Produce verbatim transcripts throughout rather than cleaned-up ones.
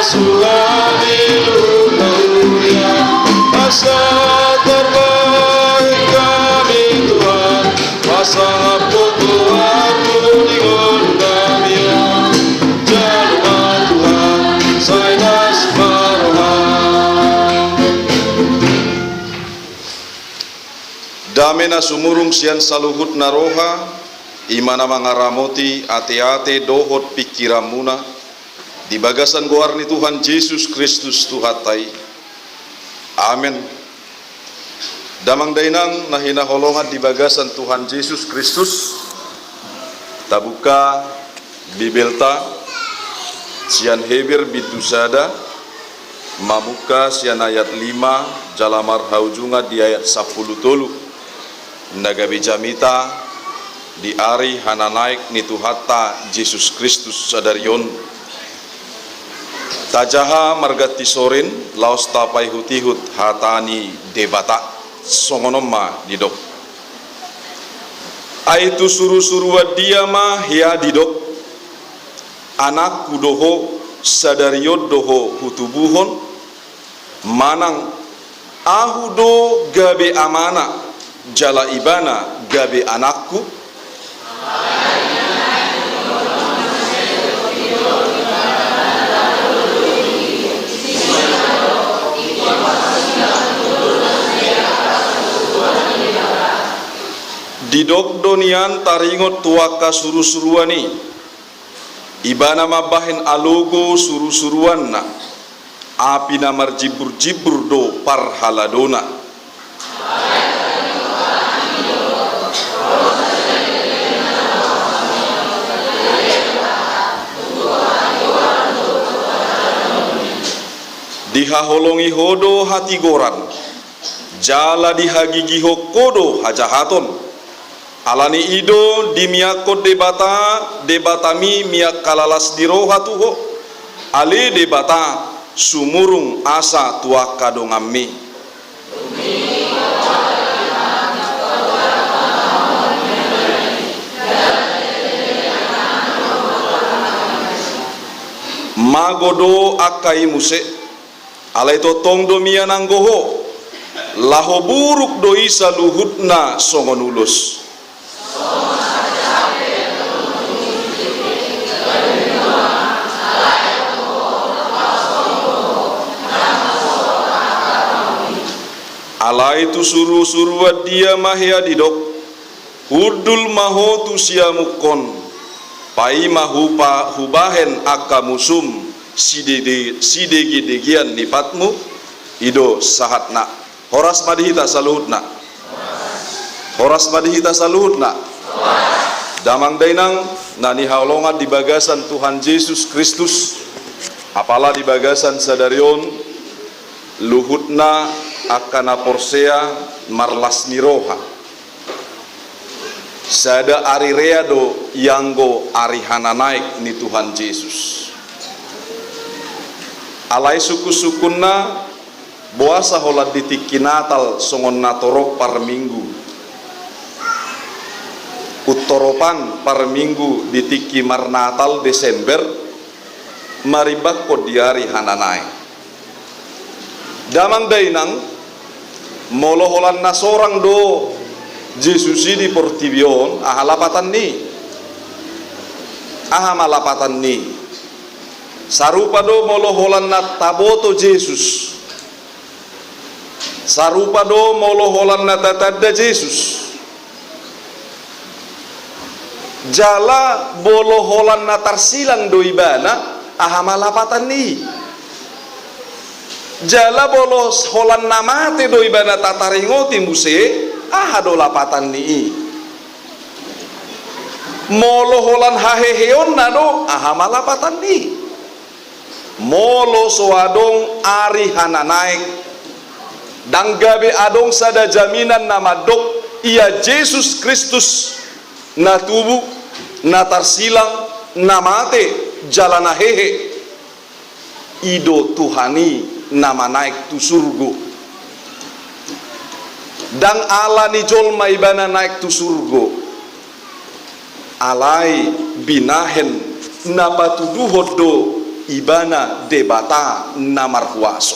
Tuhan di dunia, masa terbaik kami Tuhan, pasang foto aku di gondang ya, jalma Tuhan, sai nas maroha. Dame na sumurung sian saluhut na roha, i ma na mangaramoti ateate dohot pingkiranmuna, di bagasan goar ni Tuhan Jesus Kristus Tuhanta i. Amen. Damang dainang na hinaholongan di bagasan Tuhan Jesus Kristus, tabuka Bibelta sian Heber bindu sada, mamungka sian ayat lima jala marhaujungan di ayat sampulu tolu. Na gabe jamita di ari hananaek ni Tuhanta Jesus Kristus sadari on. Tajaha marganti sorin laos tapaihutihut hata ni Debata. Songon on ma didok. Ai tu surusuruan dia ma hea didok, anakku do ho, sadari on do ho hutubuhon, manang ahu do gabe amana, jala ibana gabe anakku? Didok do nian taringot tu angka surusuruan i. Ibana mambahen alogo surusuruanna, api na marjimburjimbur do parhaladona. Dihaholongi ho do hatigoran, jala dihagigihon ho do hajahaton. Ala ni i do dimiakkon Debata, Debatami miak halalas ni roha tu ho. Ale Debata, sumurung asa tu angka donganmi. Mago do angka i muse. Alai tongtong do mian anggo ho, laho buruk do i saluhutna songon ulos. Alai tu surusuruan dia ma hea didok, hundul ma ho tu siamunghon, paima hupa-, hubahen angka musum sidede-, sidegedegean ni patmu. I do sahatna. Horas ma di hita saluhutna. Horas ma di hita saluhutna. Damang dainang na hinaholongan di bagasan Tuhan Jesus Kristus, apala di bagasan sadari on, luhutna angka na porsea marlas ni roha. Sada ari rea do ianggo ari hananaek ni Tuhan Jesus. Alai sungkunsungkunna, boasa holan di tingki Natal songon na torop parminggu, untoropan parminggu di tingki marnatal Desember, marimbangkon di ari hananaek. Damang dainang, molo holan na sorang do Jesus i di portibi on, aha lapatan ni i? Aha ma lapatan ni i? Sarupa do molo holan na taboto Jesus. Sarupa do molo holan na tatanda Jesus. Jala molo holan na tarsilang do ibana, aha ma lapatan ni i? Jala molo holan na mate do ibana tataringoti muse, aha do lapatan ni i? Molo holan haheheonna do, aha ma lapatan ni i? Molo so adong ari hananaek, ndang gabe adong sada jaminan na mandok ia Jesus Kristus na tubu, na tarsilang, na mate, jala na hehe. I do Tuhan i na manaek tu surgo. Ndang ala ni jolma ibana naek tu surgo. Alai binahen na patuduhon do Ibana Debata na marhuaso.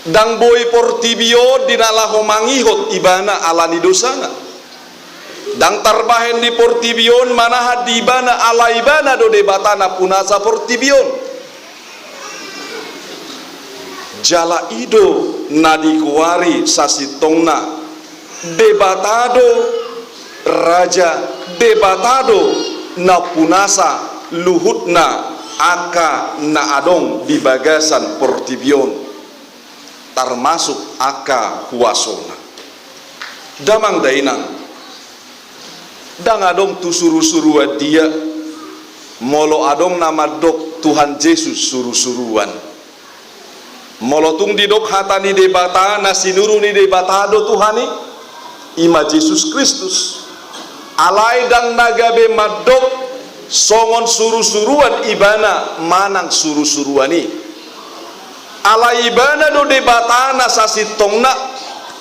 Ndang boi portibi on di na laho mangihut ibana ala ni dosana. Ndang tarbahen di portibi on manahan di ibana ala ibana do Debata nampunasa portibi on. Jala i do na digoari sasintongna Debata do Raja, Debata do nampunasa luhutna angka na adong di bagasan portibi on, tarmasuk angka huasona. Damang dainang, ndang adong tu surusuruan dia molo adong na mandok Tuhan Jesus surusuruan. Molo tung didok hata ni Debata, na sinuru ni Debata do Tuhan i, i ma Jesus Kristus. Alai ndang na gabe mandok songon surusuruan ibana manang surusuruan i. Alai ibana do Debata na sasintongna,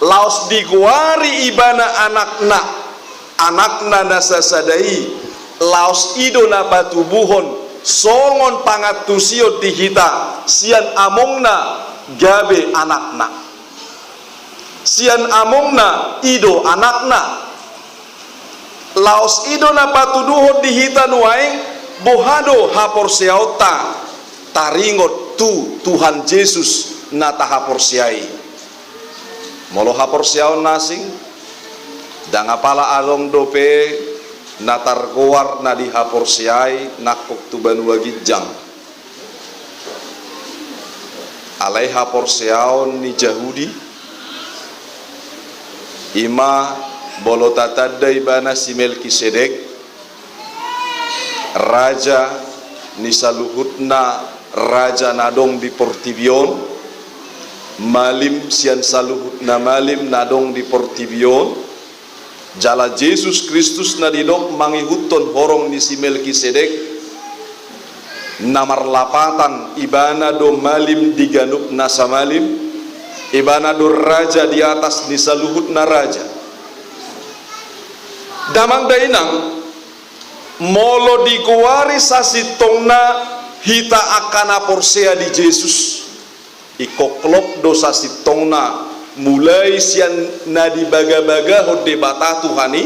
laos digoari ibana anakna. Anakna na sasada i, laos i do na patubuhon songon pangantusion di hita sian amongna gabe anakna. Sian amongna i do anakna. Laos i do na patuduhon di hita nuaeng boha do haporseaonta taringot tu Tuhan Jesus na tahaporseai. Molo haporseaon na asing, ndang apala adong dope na targoar na dihaporseai nangkok tu banua ginjang. Alai haporseaon ni Jahudi, i ma molo tatanda ibana si Melkisedek, raja ni saluhutna raja na adong di portibi on, malim sian saluhutna malim na adong di portibi on, jala Jesus Kristus na didok mangihuthon horong ni si Melkisedek, na marlapatan ibana do malim di ganup nasa malim, ibana do raja di atas ni saluhutna raja. Damang dainang, molo digoari sasintongna hita angka na porsea di Jesus, ingkon klop do sasintongna, mulai sian na dibagabagahon Debata Tuhan i,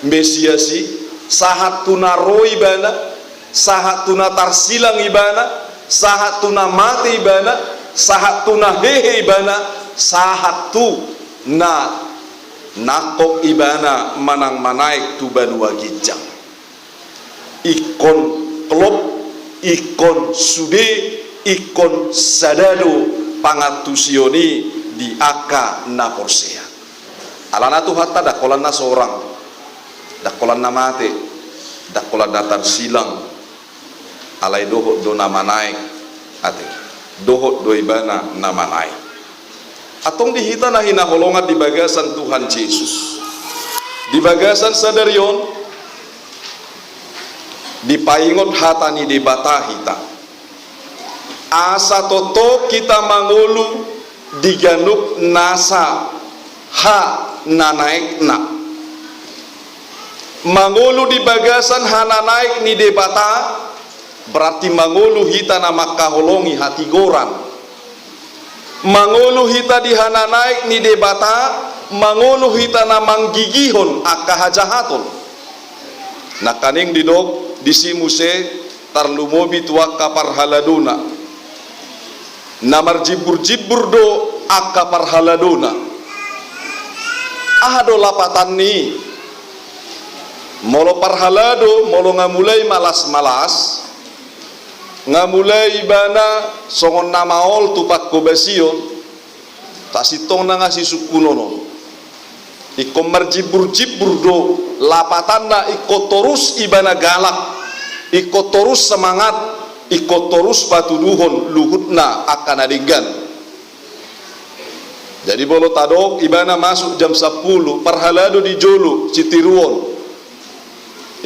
Mesias i, sahat tu na ro ibana, sahat tu na tarsilang ibana, sahat tu na mate ibana, sahat tu na hehe ibana, sahat tu na nangkok ibana manang manaek tu banua ginjang. Ingkon klop, ingkon sude, ingkon sada do pangantusion i di angka na porsea. Alana Tuhanta ndang holan na sorang, ndang holan na mate, ndang holan na tarsilang, alai dohot do na manaek, ate, dohot do ibana na manaek. Antong di hita na hinaholongan di bagasan Tuhan Jesus, di bagasan sadari on, dipaingot hata ni Debata hita, asa tongtong hita mangolu di ganup nasa hananaekna. Mangolu di bagasan hananaek ni Debata, berarti mangolu hita na mangkaholongi hatigoran. Mangolu hita di hananaek ni Debata, mangolu hita na manggigihon angka hajahaton. Nangkaning didok disi muse tarlumobi tu angka parhaladona. Na marjimburjimbur do angka parhaladona. Aha do lapatanni? Molo parhalado, molo nga mulai malasmalas, nga mulai ibana songon na maol tu pangkobasion, sasintongna nga sisungkunon on. Ingkon marjimburjimbur do lapatanna, ingkon torus ibana galak, ingkon torus semangat, ingkon torus patuduhon luhutna angka na denggan. Jadi molo tadok ibana masuk jam sampulu, parhalado di jolo sitiruon,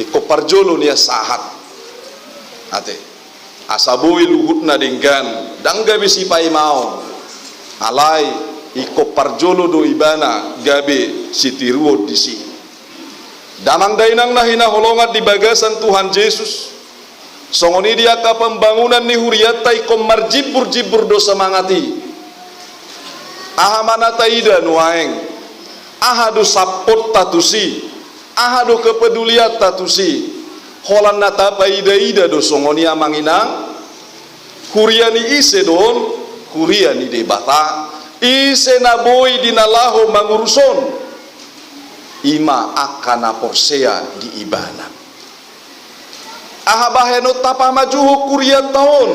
ingkon parjolo nian sahat. Ate. Asa boi luhutna denggan, ndang gabe sipaimaon. Alai ingkon parjolo do ibana gabe sitiruon disi. Damang dainang na hinaholongan di bagasan Tuhan Jesus, Songon i di angka pembangunan ni hurianta ingkon marjimbur-jimbur do semangat i. Aha ma na taida nuaeng? Aha do samponta tusi? Aha do kepedulianta tusi? Holan na tapaida-ida do songon i, amang inang. Huria ni ise do on? Huria ni Debata. Ise na boi di na laho mangurus on? I ma angka na porsea di Ibana. Aha bahenonta pamajuhon hurianta on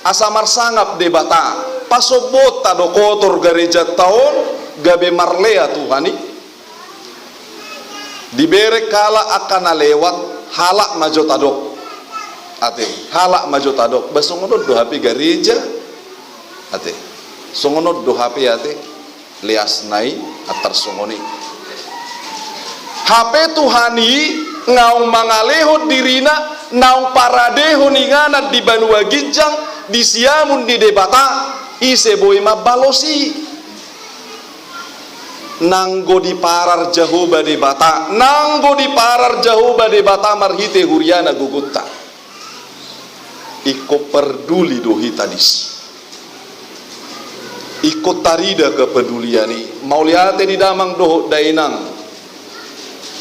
asa marsangap Debata? Pasombuonta do kotor garejanta on gabe marlea Tuhan i? Dibereng halak angka na lewat, halak ma jo tadok. Ate, halak ma jo tadok. Ba songon on do hape gareja? Ate, songon on do hape ate. Leasna i antar songon i. Hape Tuhan i naung mangalehon dirina, naung paradehon inganan di banua ginjang, di siamun ni Debata, ise boi mambalos i? Nanggo diparar Jahowa Debata, nanggo diparar Jahowa Debata marhite huriana gogonta. Ingkon parduli do hita disi. Ingkon tarida kepedulian i. Mauliate di damang dohot dainang.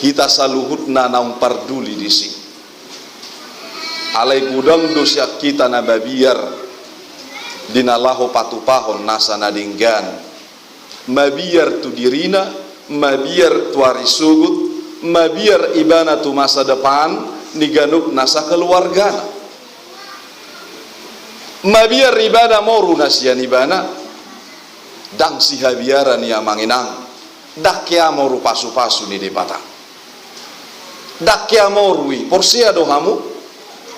Hita saluhutna naung parduli disi. Alai godang do sian hita na mabiar di na laho patupahon nasa na denggan. Mabiar tu dirina, mabiar tu ari sogot, mabiar ibana tu masa depan ni ganup nasa keluargana. Mabiar ibana moru na sian ibana, ndang sihabiaran i, amang inang, ndang hea moru pasupasu ni Debata. Ndang hea moru i, porsea do hamu?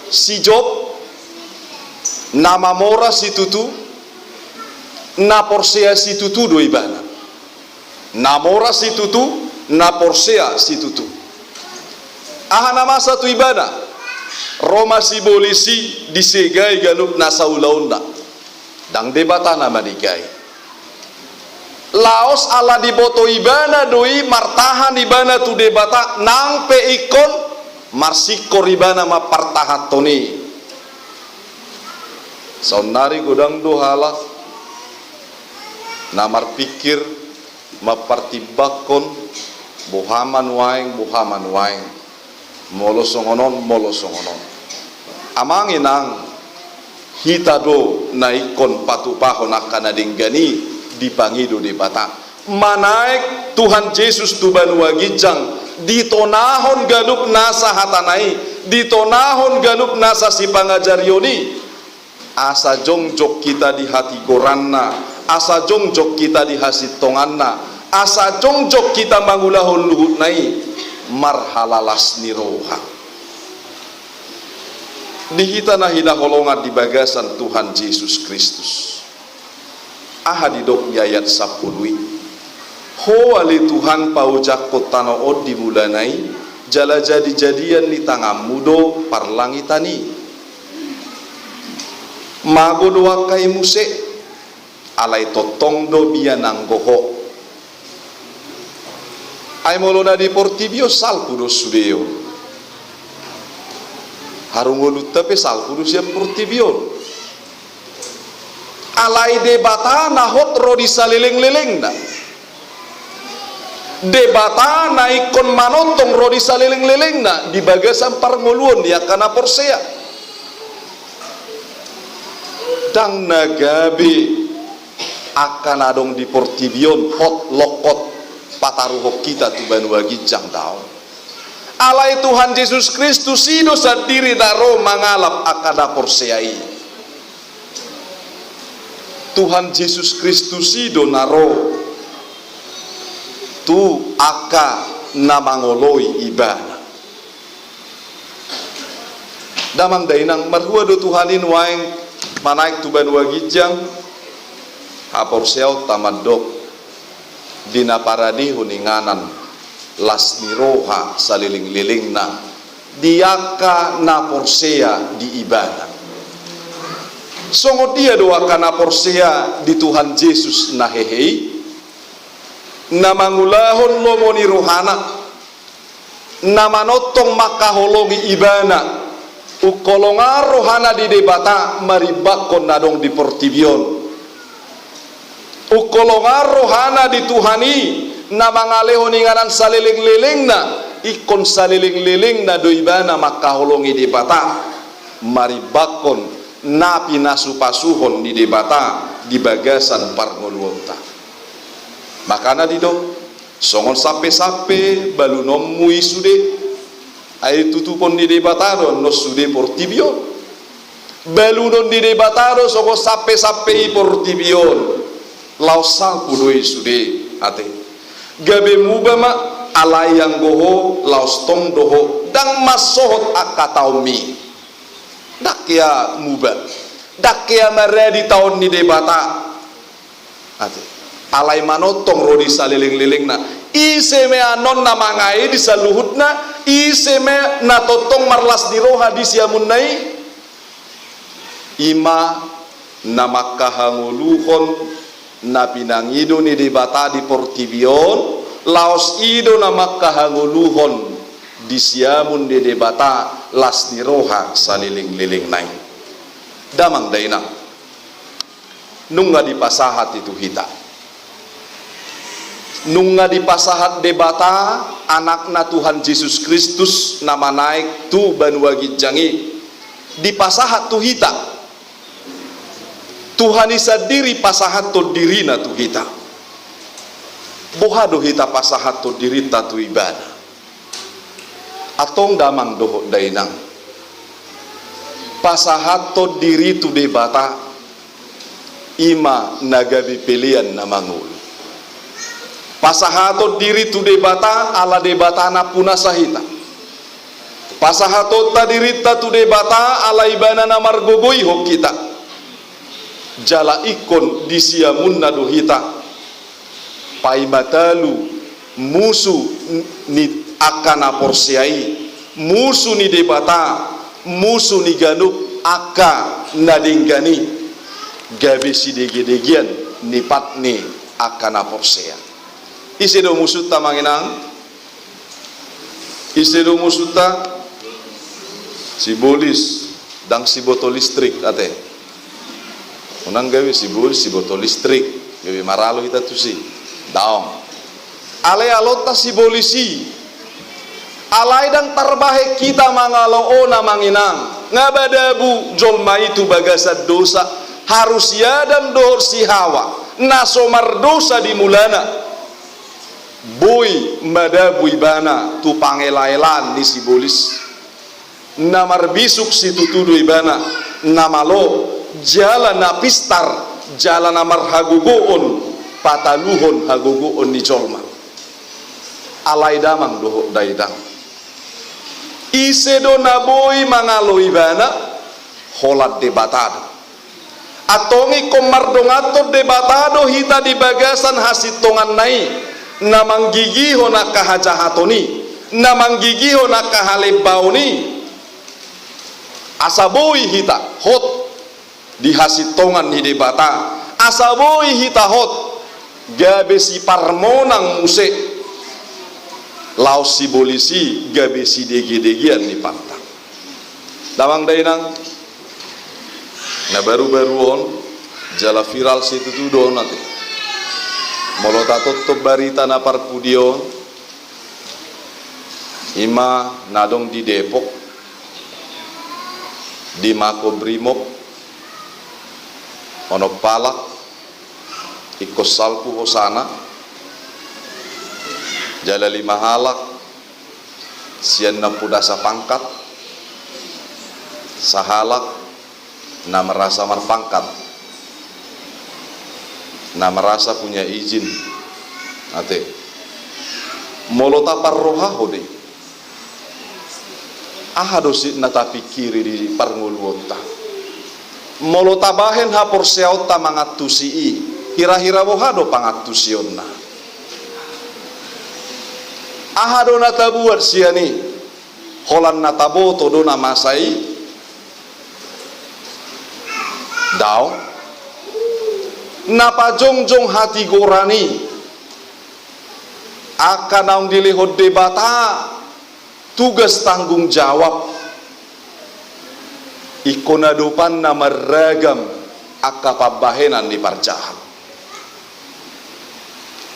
Si Job, na mamora situtu, na porsea situtu do ibana. Na mora situtu, na porsea situtu. Aha na masa tu ibana? Ro ma sibolis i, disegai ganup nasa ulaonna. Ndang Debata na manegai. Laos ala diboto ibana do i, martahan ibana tu Debata, nang pe ingkon marsingkor ibana mampartahanhon i. Saonnari godang do halak na marpingkir, mampartimbangkon, boha ma nuaeng, boha ma nuaeng. Molo songon on, molo songon on. Amang inang, hita do na ingkon patupahon angka na denggan i dipangido Debata. Manaek Tuhan Jesus tu banua ginjang, ditonahon ganup nasa hatana i, ditonahon ganup nasa sipangajarion i. Asa jongjong hita di hatigoranna, asa jongjong hita di hasintonganna, asa jongjong hita mangulahon luhutna i marhalalas ni roha. Di hita na hinaholongan di bagasan Tuhan Jesus Kristus, aha didok di ayat sampulu i? Ho ale Tuhan, paojakhon tano on di mulana i, jala jadijadian ni tanganmu do parlangitan i. Mago do angka i muse, alai tongtong do mian anggo Ho. Ai molo na di portibi on salpu do sude on. Haru ngolunta pe salpu do sian portibi on. Alai Debata na hot ro di salelenglelengna. Debata na ingkon manongtong ro di salelenglelengna di bagasan parngoluon ni angka na porsea. Ndang na gabe angka na adong di portibi on hot lokot pataruhon hita tu banua ginjang, daong. Alai Tuhan Jesus Kristus i do sandiri na ro mangalap angka na porsea i. Tuhan Jesus Kristus i do na ro tu angka na mangoloi Ibana. Damang dainang, marhua do Tuhan i nuaeng manaek tu banua ginjang? Haporseaonta mandok di na paradehon inganan las ni roha salelenglelengna di angka na porsea di Ibana. Songon dia do angka na porsea di Tuhan Jesus na hehe i? Na mangulahon lomo ni rohana, na manongtong mangkaholongi Ibana, Ungkolongan rohana di Debata marimbangkon na adong di portibi on. Ungkolongan rohana di Tuhan i na mangalehon inganan salelenglelengna, ingkon salelenglelengna do ibana mangkaholongi Debata, marimbangkon na pinasupasuhon ni Debata di bagasan parngoluonta. Makana didok, songon sampesampe balunonmu i sude. Ai tutupon ni Debata do annon sude portibi on. Balunon ni Debata do songon sampesampe i portibi on. Laos salpu do i sude, ate. Gabe muba ma, alai anggo ho, laos tong do ho, ndang mansohot angka taonmi. Ndang hea muba, ndang hea maradi taon ni Debata. Ate. Alai manongtong ro di salelenglelengna. Ise ma annon na mangae di saluhutna, ise ma na tongtong marlas ni roha di siamunna i? I ma na mangkahangoluhon na pinangido ni Debata di portibi on, laos i do na mangkahangoluhon di siamun ni Debata las ni roha salelenglelengna i. Damang dainang. Nunga dipasahat i tu hita. Nunga dipasahat Debata Anakna Tuhan Jesus Kristus na manaek tu banua ginjang i. Dipasahat tu hita. Tuhan i sandiri pasahathon dirina tu hita. Boha do hita pasahathon dirinta tu Ibana? Antong damang dohot dainang, pasahathon diri tu Debata, i ma na gabe pelean na mangolu. Pasahathon diri tu Debata ala Debata nampunasa hita. Pasahatonta dirinta tu Debata ala Ibana na margogoihon hita. Jala ingkon di siamunna do hita paima talu musu ni angka na porsea i, musu ni Debata, musu ni ganup angka na denggan i, gabe sidegedegean ni pat ni angka na porsea. Ise do musunta, amang inang? Ise do musunta? Sibolis, ndang siboto listrik, ate. Unang gabe sibolis, siboto listrik, gabe maralo hita tusi. Daong. Alai alonta sibolis i. Alai ndang tarbahen hita mangalo on, amang inang. Nga madabu jolma i tu bagasan dosa. Harus si Adam dohot si Hawa na so mardosa di mulana. Boi madabu ibana tu pangelaelaan ni sibolis. Na marbisuk situtu do ibana, na malo, jala na pistar, jala na marhagogoon pataluhon hagogoon ni jolma. Alai damang dohot dainang, ise do na boi mangalo ibana? Holan Debata do. Antong ingkon mardonganhon Debata do hita di bagasan hasintonganna i, na manggigihon angka hajahaton i, na manggigihon angka halembaon i. Asa boi hita hot di hasintongan ni Debata, asa boi hita hot gabe siparmonang muse, laos sibolis i gabe sidegedegean ni patta. Damang dainang, na barubaru on jala viral situtu do on, ate. Molo tatoptop barita na parpudi on, i ma na adong di Depok, di Makobrimob, onom halak ingkon salpu hosana, jala lima halak sian nampuna sapangkat, sahalak na merasa marpangkat, na merasa punya izin. Ate. Molo taparrohahon i, aha do sitana tapingkiri di parngoluonta? Molo tabahen haporseaonta mangantusi i, hirahira boha do pangantusionna? Aha do na tabuat sian i? Holan na taboto do na masa i? Daong. Na pajongjong hatigoran i angka naung dilehon Debata tugas tanggung jawab. Ingkon adopanna marragam angka pambahenan ni parjahat.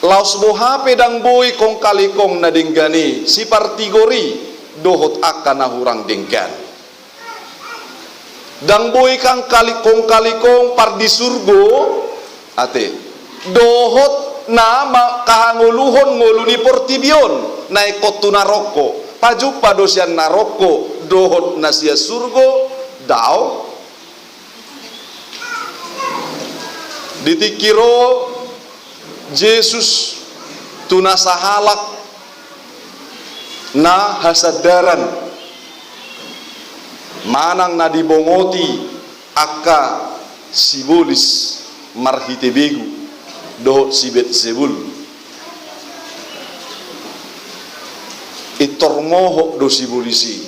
Laos boha pe ndang boi kongkalikong na denggan i, sipartigor i, dohot angka na hurang denggan. Ndang boi kongkali-, kongkalikong pardisurgo, ate, dohot na ma-, hangoluhon ngolu ni portibi on, na ingkon tu narokko, pajumpa do sian narokko, dohot na sian surgo, daong. Di tingki ro Jesus tu na sahalak na hasandaran manang na dibongoti angka sibolis marhite begu dohot si Beelzebul. Intor mohop do sibolis i.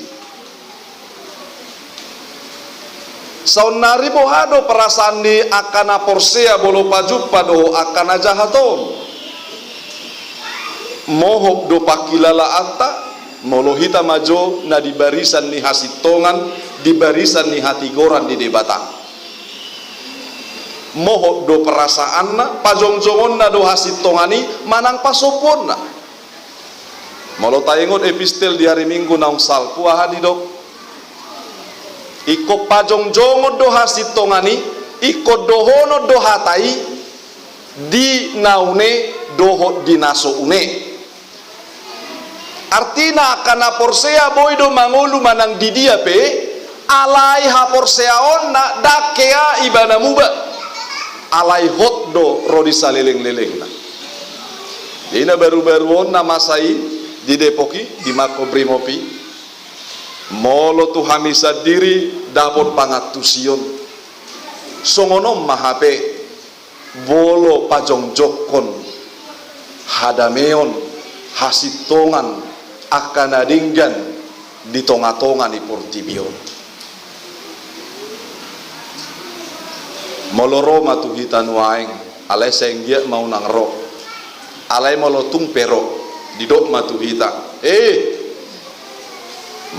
Saonnari boha do perasaan ni angka na porsea molo pajumpa dohot angka na jahat on? Mohop do pangkilalaanta, molo hita ma jo na di barisan ni hasintongan, di barisan ni hatigoran ni Debata. Mohop do perasaanna, pajongjongonna do hasintongan i manang pasombuonna. Molo taingot epistel di ari Minggu naung salpu, aha didok? Ingkon pajongjongon do hasintongan i, ingkon dohonon do hata i di na une dohot di na so une. Artina angka na porsea boi do mangolu manang di dia pe, alai haporseaonna ndang hea ibana muba. Alai hot do ro di salelenglelengna. Jadi na barubaru on na masa i di Depok i, di Makobrimob i, molo tu hami sandiri dapot pangantusion. Songon on ma hape molo pajongjongkon hadameon, hasintongan, angka na denggan di tongatonga ni portibi on. Molo ro ma tu hita nuaeng, alai sai anggiat ma unang ro. Alai molo tung pe ro, didok ma tu hita, "Eh,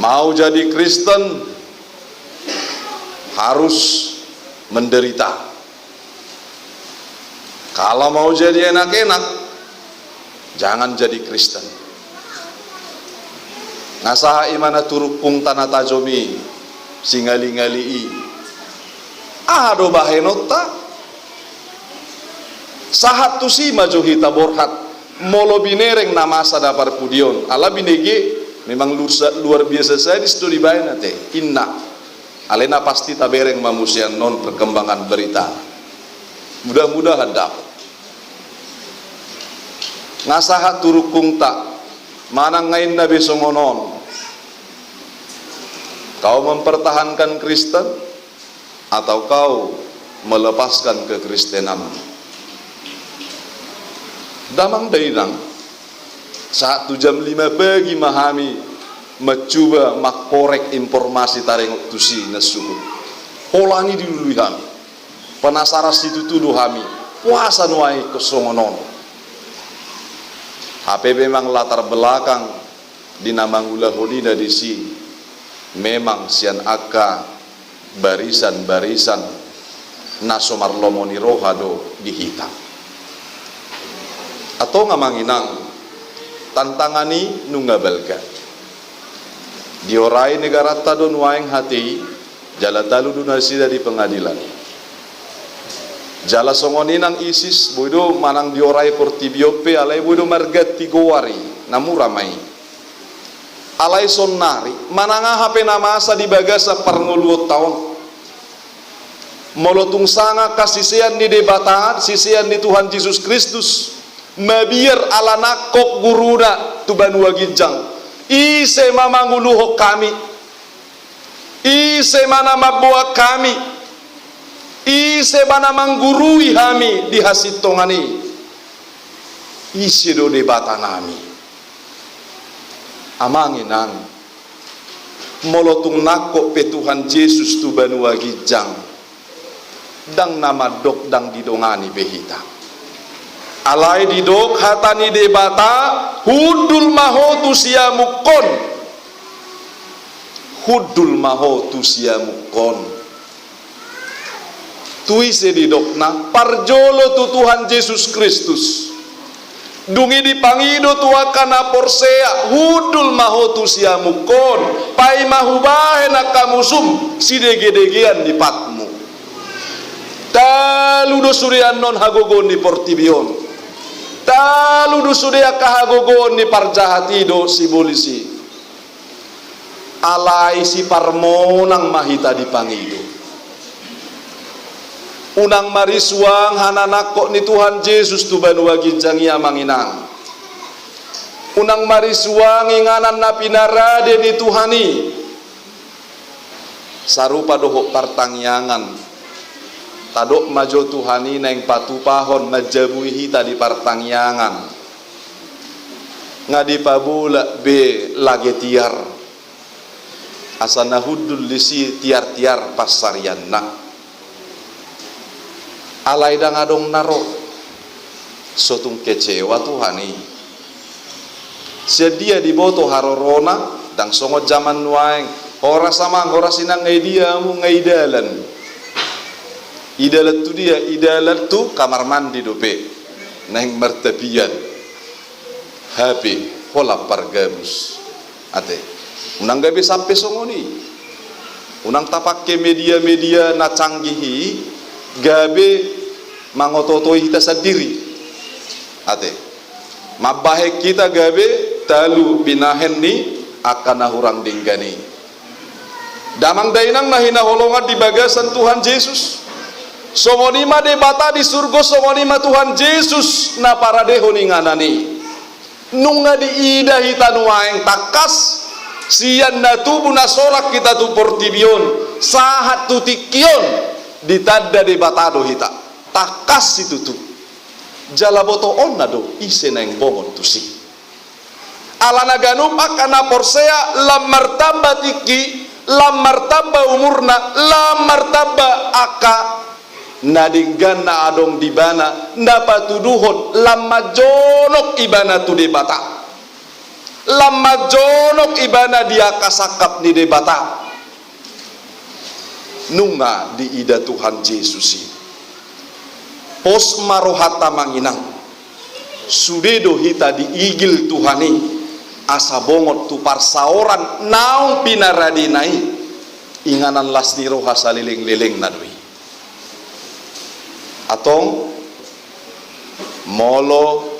mau jadi Kristen, harus menderita. Kalau mau jadi enak-enak, jangan jadi Kristen." Nga sahat i ma na tu rungkungta na tajom i, singalingali i. Aha do bahenonta? Sahat tusi ma jo hita borhat, molo binereng na masa na parpudi on. Ala binege memang lusa-, luar biasa sadis do dibaen ate, inna. Alai na pasti tabereng ma muse annon perkembangan berita. Mudah-mudahan dapot. Nga sahat tu rungkungta, manang nga inna be songon on. Kau mempertahankan Kristen atau kau melepaskan kekristenan? Damang dainang, sahat tu jam lima pagi ma hami mancuba mangkorek informasi taringot tusi na suhut. Holan i dilului hami. Penasaran situtu do hami. Boasa nuaeng ingkon songon on? Hape memang latar belakang di na mangulahon i na disi memang sian angka barisan-barisan na so marlomo ni roha do di hita. Antong amang inang, tantangan i nunga balga. Diorai negaranta do nuaeng hata i, jala talu do nasida di pengadilan. Jala songon i nang ISIS, boi do manang diorai portibi on pe, alai boi do marganti goar i, na mura ma i. Alai saonnari, manang aha pe na masa di bagasan parngoluonta on, molo tung sanga angka sisean ni Debata, sisean ni Tuhan Jesus Kristus, mabiar ala nangkok guruna tu banua ginjang, ise ma manguluhon hami? Ise ma na mamboan hami? Ise ma na manggurui hami di hasintongan i? Ise do Debata nami? Amang inang, molo tung nangkok pe Tuhan Jesus tu banua ginjang, ndang na mandok ndang didongani be hita. Alai didok hata ni Debata, hundul ma ho tu siamun on. hundul ma ho tu siamunhon. Tu ise didokna? Parjolo tu Tuhan Jesus Kristus. Dung i dipangido tu angka na porsea, hundul ma ho tu siamunhon, paima hubahen angka musum sidegedegean ni patmu. Talu do sude annon hagogoon ni portibi on. Talu do sude angka hagogoon ni parjahat i dohot sibolis i. Alai siparmonang ma hita dipangido. Unang marisuang hananangkok ni Tuhan Jesus tu banua ginjang i, amang inang. Unang marisuang inganan na pinarade ni Tuhan i. Sarupa dohot partangiangan. Tadok ma jo Tuhan i naeng patupahon manjabui hita di partangiangan. Nga dipabolak be lage tiar. Asa na hundul disi tiar-tiar pansarianna. Alai ndang adong na ro. So tung kecewa Tuhan i. Sian dia diboto harorona, ndang songon jaman nuaeng. Horas amang, horas inang, nga i dia hamu, nga i dalan. I dalan tu dia? I dalan tu kamar mandi dope. Naeng martapian. Hape holan pargabus. Ate. Unang gabe sampe songon i. Unang tapake media-media na canggih i gabe mangoto-otoi hita sandiri. Ate. Mambahen hita gabe talu binahen ni angka na hurang denggan i. Damang dainang na hinaholongan di bagasan Tuhan Jesus. Songon i ma Debata di surgo, songon i ma Tuhan Jesus na paradehon inganan i. Nunga diida hita nuaeng tangkas, sian na tubu na sorak hita tu portibi on, sahat tu tingki on, ditanda Debata do hita. Tangkas situtu. Jala botoonna do ise naeng bongot tusi. Alana ganup angka na porsea lam martamba tingki, lam martamba umurna, lam martamba angka na denggan na adong di ibana, na patuduhon lam manjonok ibana tu Debata. Lam manjonok ibana di angka sangkap ni Debata. Nunga diida Tuhan Jesus i. Pos ma rohanta, amang inang. Sude do hita diigil Tuhan i asa bongot tu parsaoran naung pinaradena i. Inganan las ni roha saleleng-lelengna do i. Antong, molo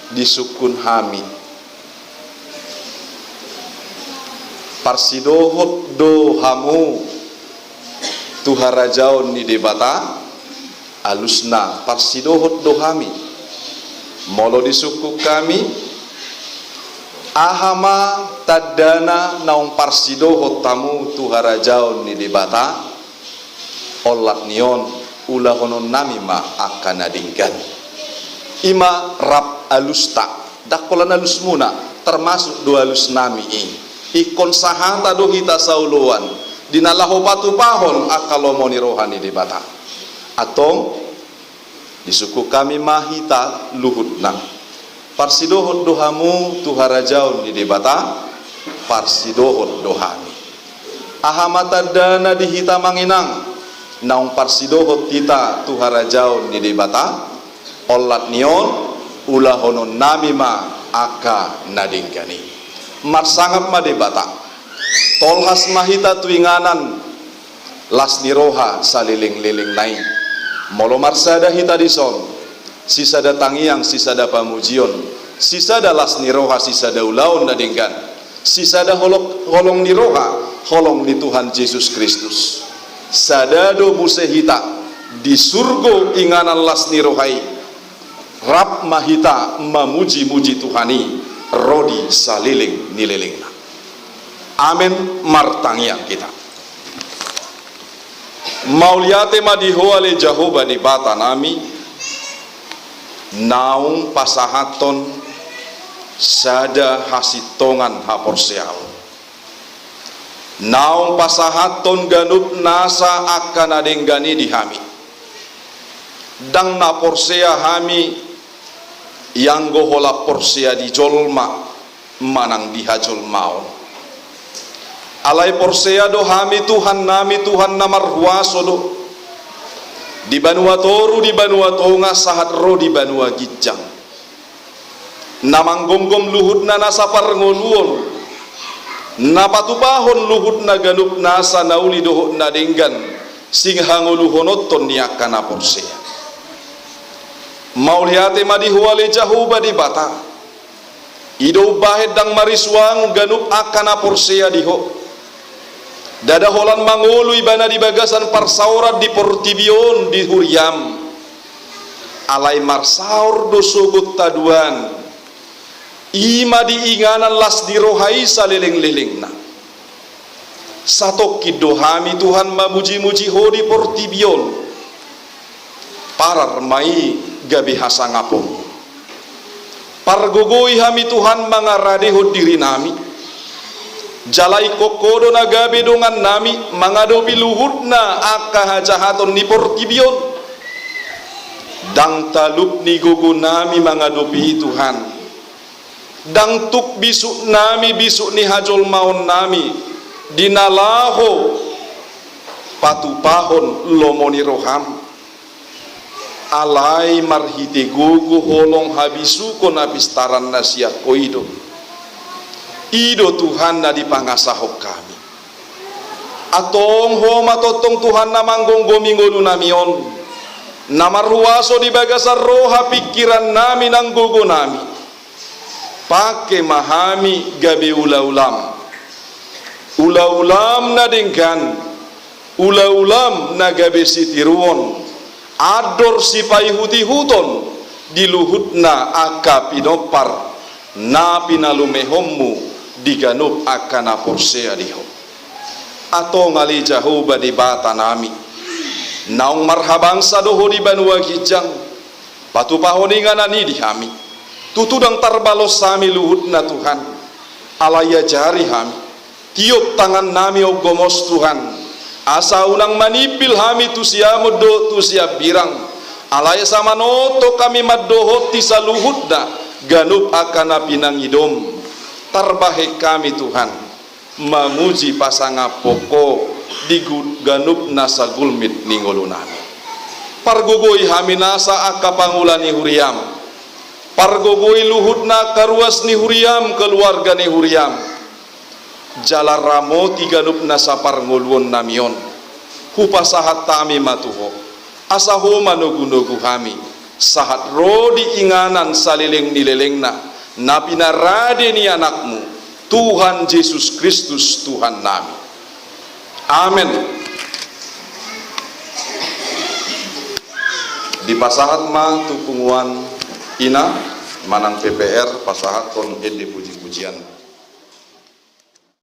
disungkun hami, parsidohot do hamu tu harajaon ni Debata? Alusna, parsidohot do hami. Molo disungkun hami, aha ma tandana naung parsidohot hamu tu harajaon ni Debata? Olat ni on, ulahononnami ma angka na denggan. I ma rap alusta, ndang holan alusmuna, termasuk do alusnami i. Ingkon sahata do hita saoloan di na laho patupahon angka lomo ni roha ni Debata. Antong, disungkun hami ma hita luhutna. Parsidohot do hamu tu harajaon ni Debata? Parsidohot do hami. Aha ma tandana di hita, amang inang, naung parsidohot hita tu harajaon ni Debata? Olat ni on, ulahononnami ma angka na denggan i. Marsangap ma Debata. Tolhas ma hita tu inganan las ni roha saleleng-lelengna i. Molo marsada hita dison, sisada tangiang, sisada pamujion, sisada las ni roha, sisada ulaon na denggan, sisada holong, holong ni roha, holong ni Tuhan Jesus Kristus. Sada do muse hita di surgo inganan las ni roha i. Rap ma hita mamuji-muji Tuhan i ro di saleleng ni lelengna. Amen. Martangiang hita. Mauliate ma di Ho ale Jahowa Debatanami, naung pasahathon sada hasintongan haporseaon. Naung pasahathon ganup nasa angka na denggan i di hami. Ndang na porsea hami ianggo holan porsea di jolma manang di hajolmaon. Alai porsea do hami Tuhannami, Tuhan na marhuaso do, di banua toru, di banua tonga, sahat ro di banua ginjang. Na manggomgom luhutna nasa parngoluon, na patupahon luhutna ganup nasa na uli dohot na denggan, sihangoluhononton ni angka na porsea. Mauliate ma di Ho ale Jahowa Debata. I do umbahen ndang marisuang ganup angka na porsea di Ho. Ndada holan mangolu ibana di bagasan parsaoran di portibi on di huriaM. Alai marsaor do sogot haduan, i ma di inganan las ni roha i salelenglelengna. Satongkin do hami Tuhan mamujimuji Ho di portibi on. Parar ma i gabe hasangaponMu. Pargogoi hami Tuhan mangaradehon dirinami. Jala ingkon Ho do na gabe dongannami mangadopi luhutna angka hajahaton ni portibi on. Ndang talup ni gogonami mangadopi i Tuhan. Ndang tuk bisuknami bisuk ni hajolmaonnami di na laho patupahon lomo ni rohaM. Alai marhite gogo holong habisukon na pistaran na sian Ho i do. I do Tuhan na dipangasahon hami. Antong Ho ma tongtong Tuhan na manggomgomi ngolunami on, na marhuaso di bagasan roha pingkirannami nang gogonami. Pangke ma hami gabe ulaulam. Ulaulam na denggan, ulaulam na gabe sitiruon, andor sipaihutihuton di luhutna angka pinompar na pinalumehonMu di ganup angka na porsea di Ho. Antong ale Jahowa Debatanami, naung marhabangsa do Ho di banua ginjang, patupahon inganan i di hami. Tutu ndang tarbalos hami luhutna Tuhan, alai ajari hami. Tiop tangannami on gomos Tuhan, asa unang manimpil hami tu siamun dohot tu siambirang, alai asa manongtong hami mandohoti saluhutna ganup angka na pinangidoM. Tarbahen hami Tuhan mamuji pasangaphon Ho di gu-, ganup nasa gulmit ni ngolunami. Pargogoi hami nasa angka pangula ni huriaM. Pargogoi luhutna angka ruas ni huriaM, keluarga ni huriaM. Jala ramoti ganup nasa parngoluonnami on. Hupasahat hami ma tu Ho, asa Ho manogunogu hami, sahat ro di inganan saleleng ni lelengna, na pinarade ni AnakMu, Tuhan Jesus Kristus Tuhannami. Amen. Dipasahat ma tu punguan ina manang P P R, pasahathon ende pujipujian.